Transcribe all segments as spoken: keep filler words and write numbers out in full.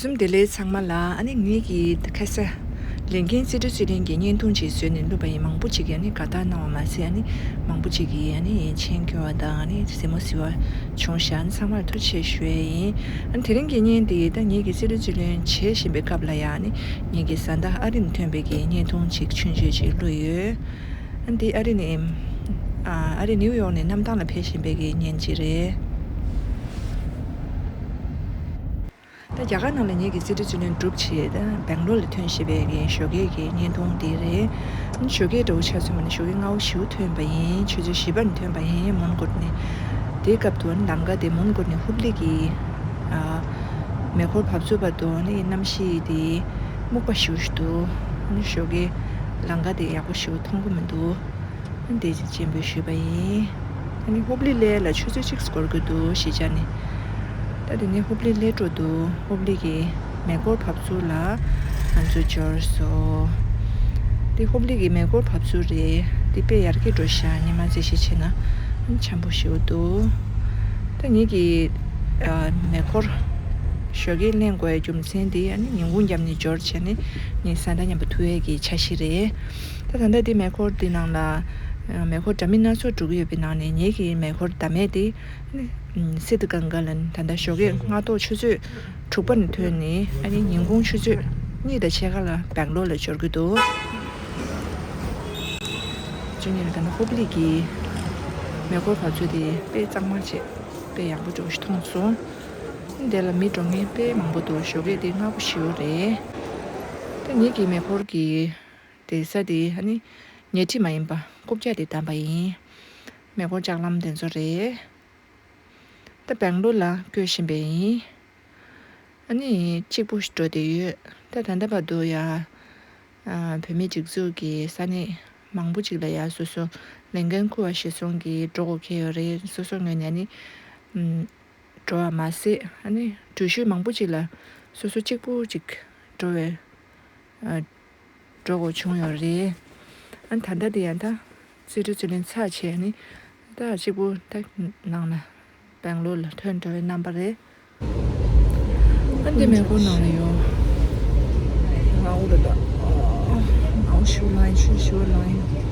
བཀྲ་ཤིས་བདེ་ལེགས་ཚང་མ་ལ། ཨ་ནི་ངེད་ཀྱིས་ཁ་སང་ལས་འགན་རྩིས་སྤྲོད་རྩིས་ལེན་གྱི་བརྙན་ཐུང་ཅིག་བཟོས་ནས་བླུགས་པ་ཡིན། མང་པོ་ཅིག་གིས་ཨ་ནི་དགའ་རྟགས་གནང་བ་མ་ཟད། ཨ་ནི་མང་པོ་ཅིག་གིས་ཨ་ནི་མཆན་འཁྱོལ་བ་དང་ཨ་ནི་གཟིགས་མོ་གཟིགས་པ་བྱུང་ཤག་ཨ་ནི་ཚང་མར་ཐུགས་རྗེ་ཆེ་ཞུ་ཡས་ཡིན། ཨ་ནི་དེ་རིང་གི་བརྙན་འདི་ད་ངེད་ཀྱིས་རྩིས་སྤྲོད་རྩིས་ལེན་བྱེད་བཞིན་པའི་སྐབས་ལ་ཡང་ཨ་ནི་ངེད་ཀྱི་བཟའ་ཟླ་ཨ་རིན་ཐོན་པའི་གི་བརྙན་ཐུང་ཅིག་ཆུང་ཆུང་ཅིག་བླུགས་ཡོད། ཨ་ནི་འདི་ཨ་རི་ནས་ཨ་ཨ་རི་ནིའུ་ཡོག་ནས་གནམ་ཐང་ལ་ཕེབས་བཞིན་པའི་གི་བརྙན་ཅིག་རེད། ད་རྒྱ་གར་ནང་ལ་ངེད་ཀྱི་རྩིས་སྤྲོད་རྩིས་ལེན་གྲུབ་བྱས། ད་སྦེང་ལོར་ལ་ཐོན་བཞིན་པའི་གི་ཞོགས་ཀས་ཀྱི་བརྙན་ཐུང་དེ་རེད། ཞོགས་ཀས་འདྲ་བོ་ཆགས་སོང་བ་ནི་ཞོགས་ཀས་སྔ་པོ་ཞེ་པོ་ཐོན་པ་ཡིན། ཆུ་ཚོད་བཞི་པ་ནས་ཐོན་པ་ཡིན། མོན་གྷོ་ནས། དེའི་སྐབས་དུ་ཨ་ནི་ལམ་ཁ་དེ་མོན་གྷོ་ནས་ཧུབ་ལི་གི་ཨ་མེ་འཁོར་བབས་ཚུགས་བར་དུ་ཨ་ནི་གནམ་གཤིས་དེ་སྨུག་པ་ཞེ་པོ་ཞིག་འདུག་ཨ་ནི་ཞོགས་ཀས་ལམ་ཁ་དེ་ཡག་པོ་ཞེ་པོ་མཐོང་གི་མི་འདུག་ཨ་ནི་དེ་སྤྱན་འབུལ་ཞུས་པ་ཡིན། ཨ་ནི་ཧུབ་ལི་སླེབས་ལ་ཆུ་ཚོད་གཅིག་འགོར་གྱི་འདུག་གཞིས་ཆགས་ནས། ད་དེ་ནས་ཧུབ་ལི་སླེབས་འགྲོ་འདུག་ཧུབ་ལི་གི་མེ་འཁོར་བབས་ཚུགས་ལ་ང་ཚོ་འབྱོར་སོང་། དེ་ཧུབ་ལི་གི་མེ་འཁོར་བབས་ཚུགས་རེད། དེ་དཔེ་ཡར་རྒྱས་འགྲོ་ཤག་ཉི་མ་རྩིས་བཞིན་བྱས་ན་འཆམ་པོ་ཞེ་པོ་འདུག་ད་ངེད་ཀྱིས་ཨ་མེ་འཁོར་ཞོགས་ཀས་ལེན་དགོས་ཡའི་རྒྱུ་མཚན་དེ་ཨ་ནི་ཉིན་གུང་རྒྱབ་ནས་འབྱོར་བྱས་ནས་ངའི་བཟའ་ཟླ་མཉམ་པོ་ཐུག་ཡས་ཀྱི་འཆར་གཞི་རེད། ད་ད་ལྟ་དེ་མེ་འཁོར་དེ་ནང་ལ་ཨ་མེ་འཁོར་འདྲ་མིན་སྣ་ཚོགས་འགྲོ་གི་ཡོད་པའི་ནང་ནས་ངེད་ཀྱི་མེ་འཁོར་ཟླ་མེད་དེ་ཨ་ནི་སི་ཏི་གང་ག་ལ་ད་ལྟ་ཞོགས་ཀས་སྔ་ཐོག་ཆུ་ཚོད་དྲུག་པ་ནས་ཐོན་ནས་ཨ་ནི་ཉིན་གུང་ཆུ་ཚོད་གཉིས་དང་ཕྱེད་ཀ་ལ་སྦེང་ལོར་ལ་འབྱོར་གྱི་འདུག་ཆུ་ཉིན་ལ་ད་ནི་ཧུབ་ལི་གི་མེ་འཁོར་བབས་ཚུགས་དེ་དཔེ་གཙང་མ་བྱས་དཔེ་ཡག་པོ་འདྲ་བོ་ཞིག་མཐོང་སོང་། དེ་ལ་མི་འགྲོ་མཁན་དཔེ་མང་པོ་འདུག་ཞོགས་ཀས་དེ་སྔ་པོ་ཞེ་པོ་རེད། ད་ངེད་ཀྱི་མེ་འཁོར་གྱི་བསྡད་ས་དེ་ཨ་ནི་ཉལ་ཁྲི་མ་ཡིན་པ་རྐུབ་བཀྱག་དེ་བསྡམས་པ་ཡིན། མེ་འཁོར་ལྕགས་ལམ་དེ་ཚོ་རེད། ད་སྦེང་ལོར་ལ་བསྐྱོད་བཞིན་པ་ཡིན། ཨ་ནི་གཅིག་པུ་འགྲོ་བསྡད་ཡོད། ད་ད་ལྟ་བར་དུ་ཡ་ཨ་བོད་མིའི་སྒྲིག་འཛུགས་ཀྱི་ས་གནས་མང་པོ་ཅིག་ལ་ཡ་སོ་སོ་ལས་འགན་འཁུར་བ་གཞིར་བཟུང་གིས་འགྲོ་དགོས་ཁེལ་ཡོད་རེད། སོ་སོ་ངོས་ནས་ཨ་ནི་ཨམ་འགྲོ་བ་མ་ཟད་ཨ་ནི་འགྲུལ་བཞུད་མང་པོ་ཅིག་ལ་སོ་སོ་གཅིག་པུ་ཅིག་འགྲོ་བའི་ཨ་འགྲོ་དགོས་བྱུང་ཡོད་རེད། ཨ་ད་ལྟ་དེ་ཡང་ད་རྩིས་སྤྲོད་རྩིས་ལེན་ཚར་བྱས་ནི་ད་གཅིག་པུ་ད་ནང་ལ་སྦེང་ལོར་ལ་ཐོན་འགྲོ་བའི་རྣམ་པ་རེད། ཨ་འདི་མེ་འཁོར་ནང་ལ་ཡོད། ང་འུ་ར་ད་ང་འུ་ཤུ་ལ་ཡིན་ཤུ་ཤུ་ལ་ཡིན།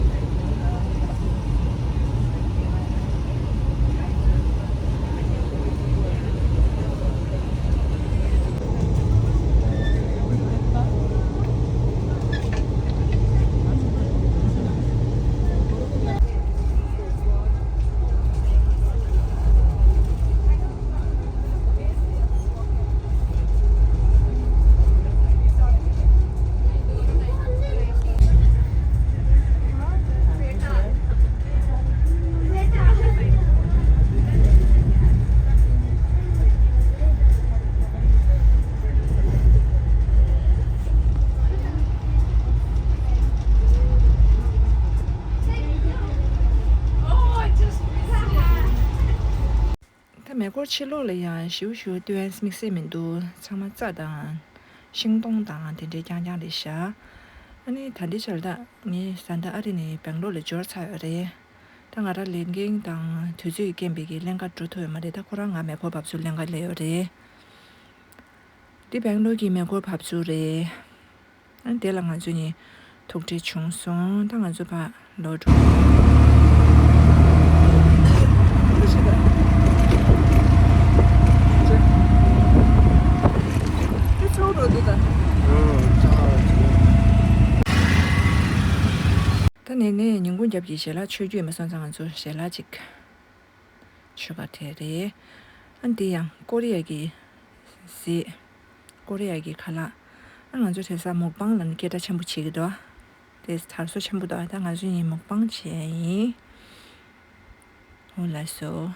ད་མེ་འཁོར་ཕྱི་ལོགས་ལ་ཡང་ཞེ་པོ་ཞེ་པོ་སྟོན་དམིགས་བསལ་མི་འདུག་ཚང་མ་རྩྭ་དང་ཤིང་སྡོང་དང་དེ་འདྲའི་རྐྱང་རྐྱང་རེད་ཤག་ཨ་ནི་ད་ལྟའི་ཆར་ད་ངའི་བཟའ་ཟླ་ཨ་རི་ནས་སྦེང་ལོར་ལ་འབྱོར་ཚར་ཡོད་རེད། ད་ང་རང་ལས་འགན་དང་དུས་ཚོད་ཀྱི་རྐྱེན་པས་ཀྱི་ལེན་ག་འགྲོ་ཐུབ་ཡོད་མ་རེད། ད་ཁོ་རང་ང་མེ་འཁོར་བབས་ཚུགས་ལེན་ག་སླེབས་ཡོད་རེད། འདི་སྦེང་ལོར་གྱི་མེ་འཁོར་བབས་ཚུགས་རེད། ཨ་དེ་ལ་ང་ཚོ་གཉིས་ཐུག་འཕྲད་བྱུང་སོང་། ད་ང་ཚོ་ཕར་ལོག་འགྲོ། ད་ནས་ནས་ཉིན་གུང་རྒྱབ་ཀྱི་ཞལ་ལག་མཆོད་རྒྱུ་ཡིན་པ་སོང་ཙང་ང་ཚོ་ཞལ་ལག་ཅིག་མཆོད་གར་དེ་རེད། ཨ་འདི་ཡང་ཀོ་རི་ཡ་གི་གཟིགས། ཀོ་རི་ཡ་གི་ཁ་ལག་ཨ་ང་ཚོ་དེང་སང་མུག་པང་ལ་ནི་སྐད་གྲགས་ཆེན་པོ་བྱེད་ཀྱི་འདུག་དེ་དར་སོ་ཆེན་པོ་འདུག་ད་ང་ཚོ་ཡིན་མུག་པང་བྱས་ཡིན། འོ་ལགས་སོ།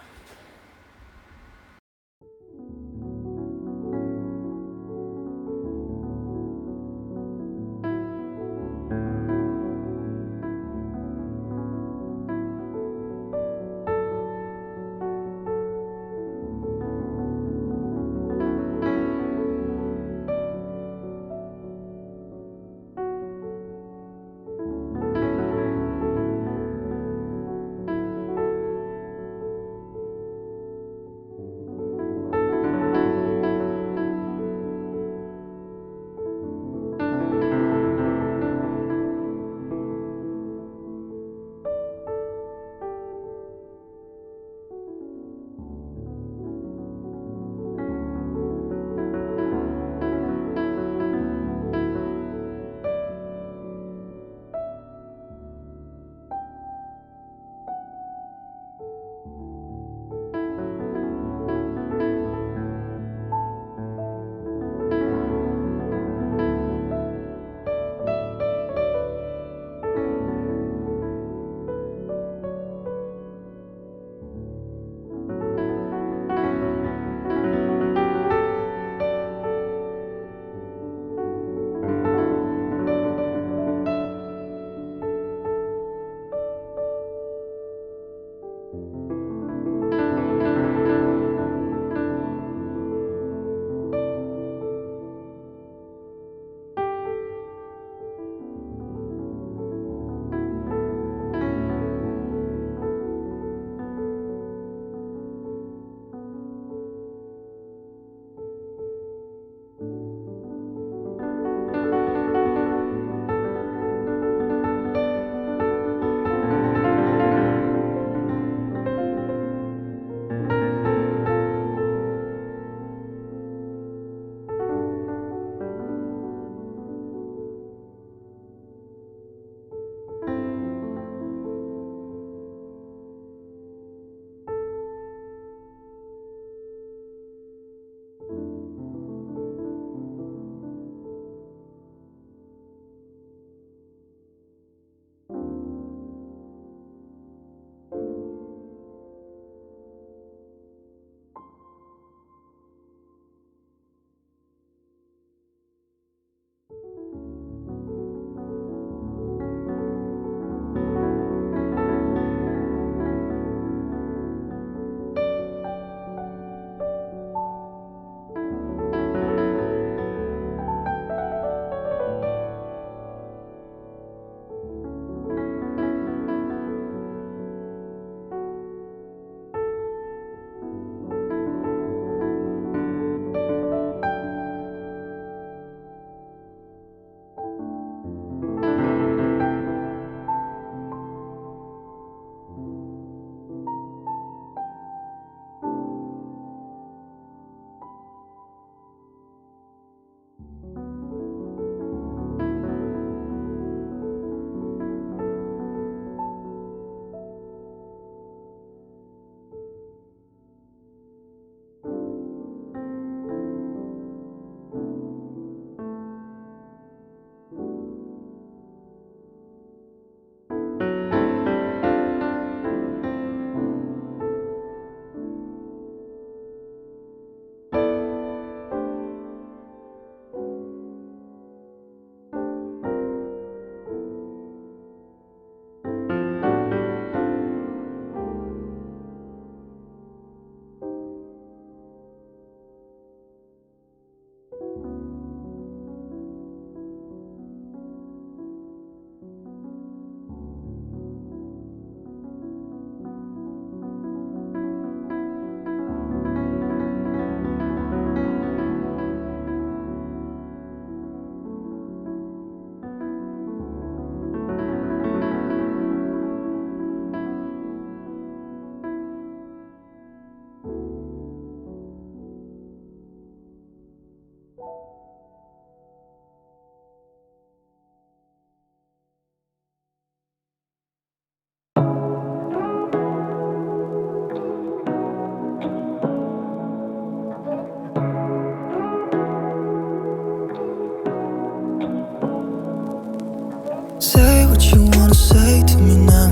Say what you wanna say to me now.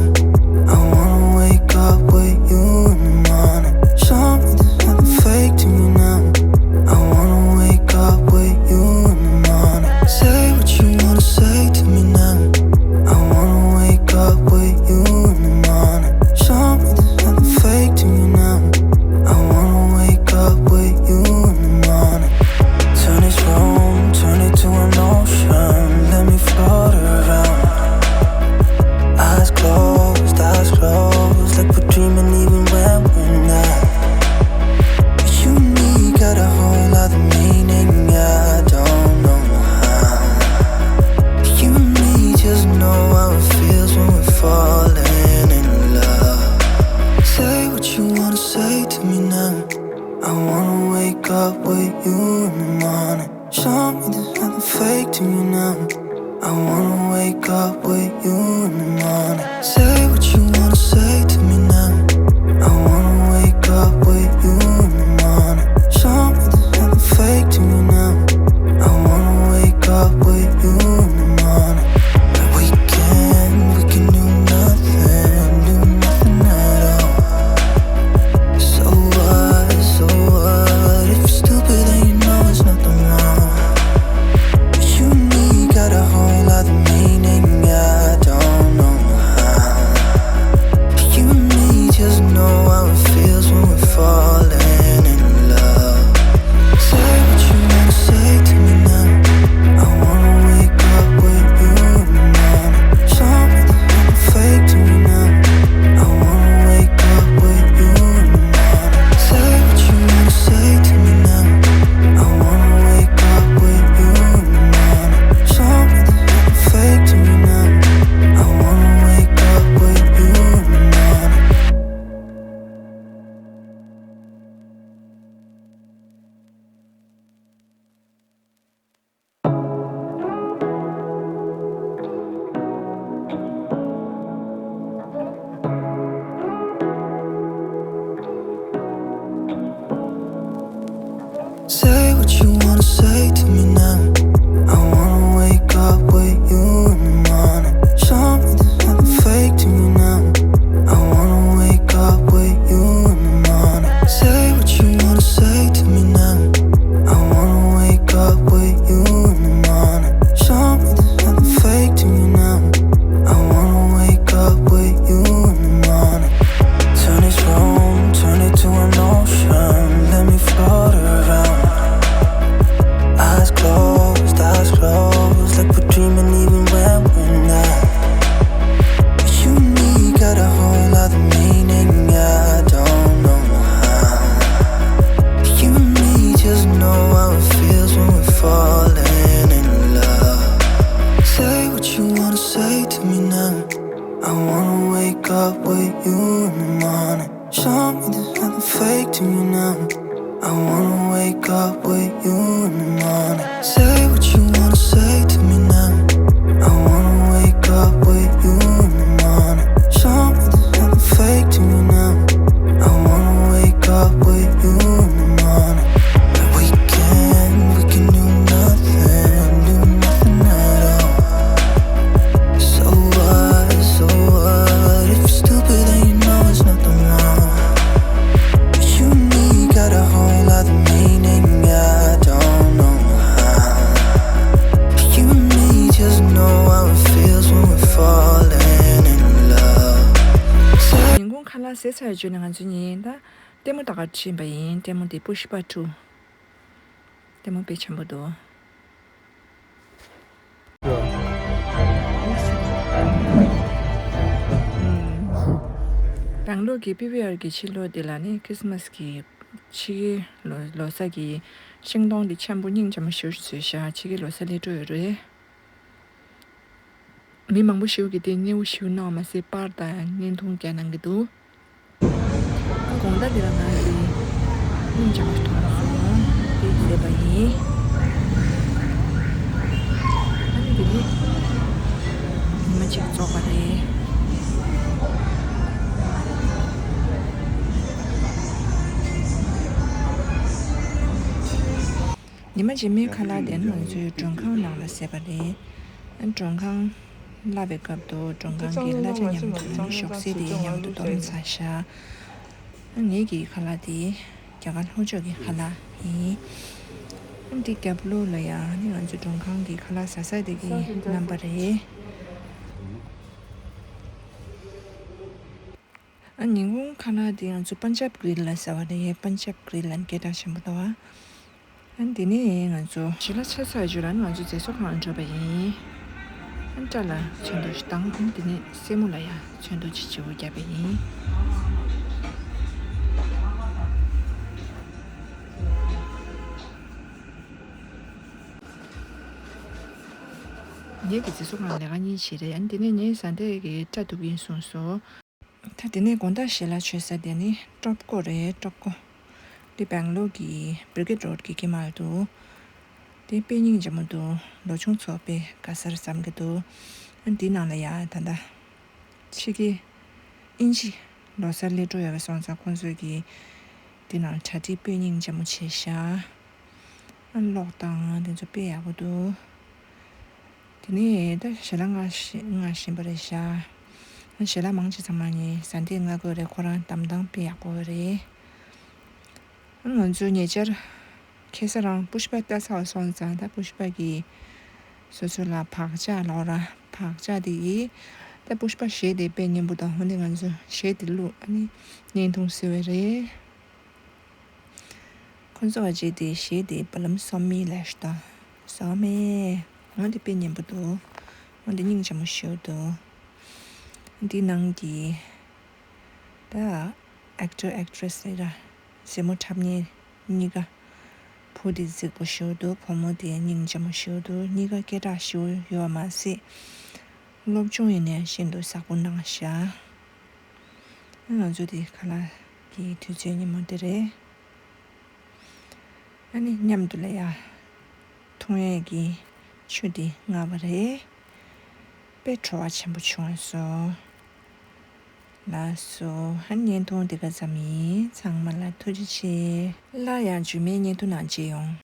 I wanna wake up with you in the morning. Show me there's nothing fake to me now. I wanna wake up with you in the morning. Say what you wanna say to me now. I wanna wake up with you in the morning. Show me there's nothing fake to me now. I wanna wake up with you in the morning. Turn this room, turn it to an ocean. Let me float around. Eyes closed, eyes closed, like we're dreaming even when we're not. You and me got a whole lot of meaning, I don't know how. You and me just know how it feels when we're falling in love. Say what you wanna say to me now. I wanna wake up with you in the morning. Show me there's nothing fake to me now. I wanna wake up with you in the morning. Say what you wanna say to me now. I wanna wake up with you in the morning. Show me there's nothing fake to me now. I wanna wake up with you in the morning. We can, we can do nothing, do nothing at all. So what, so what? If you're stupid, then you know it's nothing wrong. But you and me got a whole lot of meaning, I don't know how. But you and me just know how it feels when we're falling in love. Say what you wanna say to me now. I wanna wake up with you in the morning. Show me there's nothing fake to me now. I wanna wake up with you in the morning. Say what you wanna say to me now. I wanna wake up with you in the morning. Show me there's nothing fake to me now. I wanna wake up with you in the morning. Say what you wanna say to me now. I wanna wake up with you in the morning. Show me there's nothing fake to me now. I wanna wake up with you in the morning. Say what you wanna say to me now. I wanna wake up with you in the morning. Show me there's nothing fake to me now. I wanna wake up with you in the morning. Turn this room, turn it to an ocean. Let me float around. Eyes closed, eyes closed, like we're dreaming even when we're not. You and me got a whole lot of meaning, I don't know how. You and me just know how it feels when we're falling in love. Say what you wanna say to me now. I wanna wake up with you in the morning. Show me there's nothing fake to me now. I wanna wake up with you in the morning. Say what you wanna say to me now. I wanna wake up with you in the morning. Show me there's nothing fake to me now. I wanna wake up with you in the morning. We can, we can do nothing, do nothing at all. So what, so what? If you're stupid, then you know it's nothing wrong. But you and me got a whole lot of meaning, I don't know how. But you and me just know how it feels when we're falling in love. So ཉིན་གུང་ཁ་ལག་ཟས་ཚར་བརྗོད་ནས་ང་ཚོ་ཉིན་ད་ལྟད་མོ་ལྟ་གར་ཕྱིན་པ་ཡིན། ལྟད་མོ་དེ་པུཤ་པ་ཊུ། ལྟད་མོ་དཔེ་ཆེན་པོ་འདུག་རང་ལུགས་ཀྱི་པི་བི་ཨར་གྱི་ཕྱི་ལོགས་འདི་ལ་ནི་ཁྲིས་མས་ཀྱི་ཕྱི་གི་ལོ་ལོ་གསར་གྱི་ཤིང་སྡོང་འདི་ཆེན་པོ་སྙིང་རྗེ་མོ་ཞེ་པོ་བཟོས་ཤག་ཕྱི་གི་ལོ་གསར་སླེབས་འགྲོ་ཡོད་རེད། མི་མང་པོ་ཞིག་གིས་དེ་མཉེས་པོ་ཞིག་གནང་བ་མ་ཟད་པར་དང་བརྙན་ཐུང་བརྒྱབ་གནང་གི་འདུག་དགོང་དག་འདི་ལ་ང་གིས་སྙིང་རྗེ་མོ་ཞིག་མཐོང་སོང་། དེ་བཟས་པ་ཡིན། ཨ་ནི་དེ་ནི་ཉི་མ་གཅིག་རྫོགས་པ་རེད། ཉི་མ་རྗེས་མའི་ཁ་ལག་དེ་ནི་ང་ཚོའི་མགྲོན་ཁང་ནང་ལ་བཟས་པ་རེད། མགྲོན་ཁང་ བསླབ་པའི་སྐབས་དུ་མགྲོན་ཁང་གི་གླ་ཆ་མཉམ་དུ་ཨ་ནི་ཤོག་སེ་དེ་མཉམ་དུ་བསྡོམས་ཚར་ཤག་ངེད་ཀྱི་ཁ་ལག་དེ་རྒྱ་གར་ལྷོ་ཕྱོགས་ཀྱི་ཁ་ལག་ཡིན། ཨ་འདི་རྒྱབ་ལོགས་ལ་ཡང་ནི་ང་ཚོའི་མགྲོན་ཁང་གི་ཁ་ལག་ཟ་ས་དེ་གི་རྣམ་པ་རེད། ཨ་ཉིན་གུང་ཁ་ལག་དེ་ང་ཚོ་པན་ཇབ་གྷི་རིལ་ལ་ཟ་བ་རེད། པན་ཇབ་གྷི་རིལ་ལ་སྐད་གྲགས་ཆེན་པོ་འདུག་བ། ཨ་འདི་ནས་ང་ཚོ་ཞལ་ལག་ཆ་ཚང་བརྗོད་ལ་ང་ཚོ་རྫས་བཟོ་ཁང་ལ་འགྲོ་བ་ཡིན། ཨ་སྐྲ་ལ་ཚོན་མདོག་ཞིག་བཏང་། ཨ་འདི་ནས་སེན་མོ་ལ་ཡང་ཚོན་མདོག་ཅིག་བརྗེ་པོ་བརྒྱབ་པ་ཡིན། ངེད་ཀྱི་རྫས་བཟོ་ཁང་ལས་ཀ་གཉིས་བྱས་རེད། ཨ་འདི་ནས་ངའི་བཟའ་ཟླས་ཀྱི་སྐྲ་གཏུབ་ཀྱིན་གསུངས་སོ། ད་དེ་ནས་དགོང་དག་ཞལ་ལག་མཆོད་ས་དེ་ནི་ཀྲོབ་ཀོ་རེད། ཀྲོབ་ཀོ། འདི་སྦེང་ལོར་གྱི་བྷི་རི་གེད་རོཌ་གྱི་དཀྱིལ་མར་འདུག་དེ་དཔེ་སྙིང་རྗེ་མོ་འདུག་ལོ་ཆུང་ཚོ་དཔེ་དགའ་སར་བསམ་གྱི་འདུག་ཨ་འདི་ནང་ལ་ཡ་ད་ལྟ་ཕྱི་རྒྱལ་དབྱིན་ཇི་ལོ་གསར་སླེབས་འགྲོ་ཡོད་པ་སོང་ཙང་ཁོང་ཚོས་ཀྱི་འདི་ནང་གྲ་སྒྲིག་དཔེ་སྙིང་རྗེ་མོ་བྱས་ཤག་ཨ་གློག་དང་དེ་ཚོ་དཔེ་ཡག་པོ་འདུག་དེ་ནས་ད་ཞལ་ལག་མངགས་བཞིན་པ་རེད་ཤག་ཨ་ཞལ་ལག་མང་ཆེ་ཚང་མ་ངའི་བཟའ་ཟླས་མངགས་དགོས་རེད། ཁོ་རང་གདམ་སྟངས་དཔེ་ཡག་པོ་རེད། ཨ་ང་ཚོ་ཉེ་ཆར་ཁ་སང་རང་པུཤ་པ་ལྟ་ཚར་བ་སོང་ཙང་ད་པུཤ་པ་གི་སོ་སོ་ལ་བག་ཆགས་ལོག་ར་བག་ཆགས་དེ་ཡིས་ད་པུཤ་པ་གཞས་དེ་དཔེ་སྙན་པོ་དང་འོ་ནི་ང་ཚོ་གཞས་དེ་བླུགས་ཨ་ནི་བརྙན་ཐུང་བཟོས་པ་རེད། ཁོ་ཚོ་བ་ཅིག་དེ་གཞས་དེ་བ་ལམ་སོ་མི་ལ་ཤ་ད་སོ་མེ། འོ་དེ་དཔེ་སྙན་པོ་འདུག་འོ་དེ་སྙིང་རྗེ་མོ་ཞེ་པོ་འདུག་འདི་ནང་གི་ད་ཨེག་ཊར་ཨེག་ཊི་རེ་སི་རེད་ར། གཟིགས་མོ་འཁྲབ་མཁན་གཉིས་ཀ། བུ་དེ་གཟིགས་པོ་ཞེ་པོ་འདུག་བུ་མོ་དེ་སྙིང་རྗེ་མོ་ཞེ་པོ་འདུག་གཉིས་ཀ་སྐད་གྲགས་ཞེ་པོ་ཡོད་མ་ཟད། སློབ་སྦྱོང་ཡིན་ནའི་ཤིན་ཏུ་ཡག་པོ་གནང་ཤག་ང་ཚོ་དེ་ཁ་ལག་གི་དུས་ཚོད་ཉིན་མོ་དེ་རེད། ཨ་ནི་མཉམ་དུ་ལ་ཡ་འཐུང་ཡས་ཀྱི་ཆུ་དེ་མངགས་པ་རེད། དཔེ་བྲོ་བ་ཆེན་པོ་བྱུང་སོང་། ལགས་སོ། ཨ་ནི་བརྙན་ཐུང་དེ་ག་ཙམ་ཡིན། ཚང་མ་ལ་ཐུགས་རྗེ་ཆེ། སླར་ཡང་རྗེས་མའི་བརྙན་ཐུང་ནང་མཇལ་ཡོང་།